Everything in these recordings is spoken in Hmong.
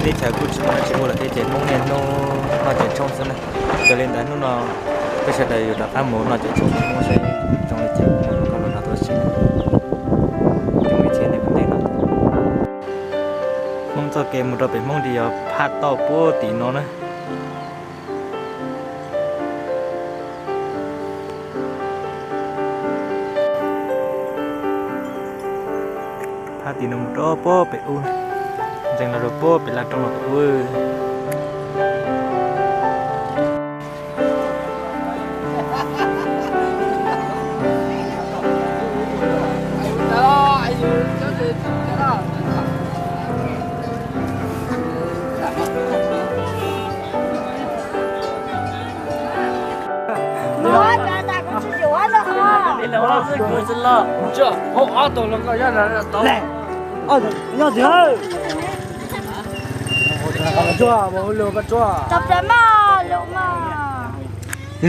Teb chaws kuj tsis muaj dab tsi ua lawm thiab ces Hmoob niaj hnub noj cawv tshoob xwb na. Yog li ntawd hnub no peb sawv daws yuav rov qab mus noj cawv tshoob Hmoob saib zoo li cas, mus rau koj los nrog tau ua si. Coob ib txhia neeg ua ntej no. Hmoob txoj kev mus rau pem Hmoob ces yog phaj tauj puag tim no na. Phaj tim no mus rau puag pem ub, ntxeev los rau puag pem laj roob los pem ub.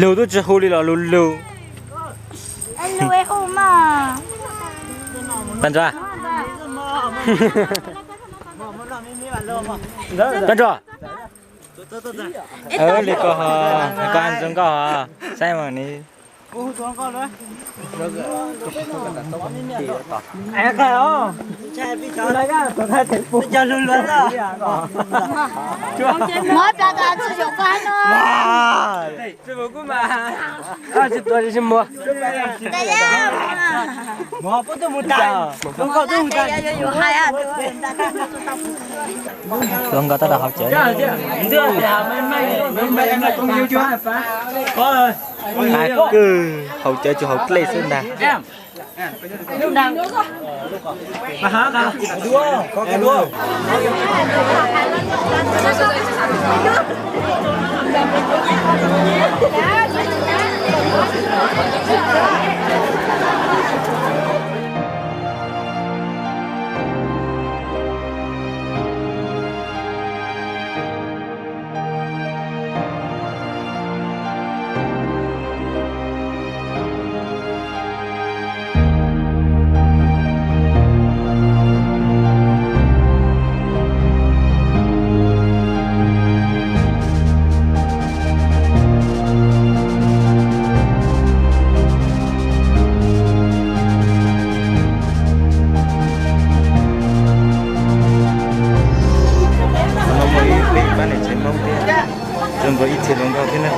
Lug twb tsis hu li los lug lug. Pab Ntsuag, Pab Ntsuag. Li ko ho, koj zoo nkauj ho, saib mas ni. Tuav nkauj tab tom haus cawv. Haus cawv tsuas haus dlej xwb ntag. Muaj ib peb pab niam tsev Hmoob thiab, zoo nkaus ib txhia hluas nkauj thiab na.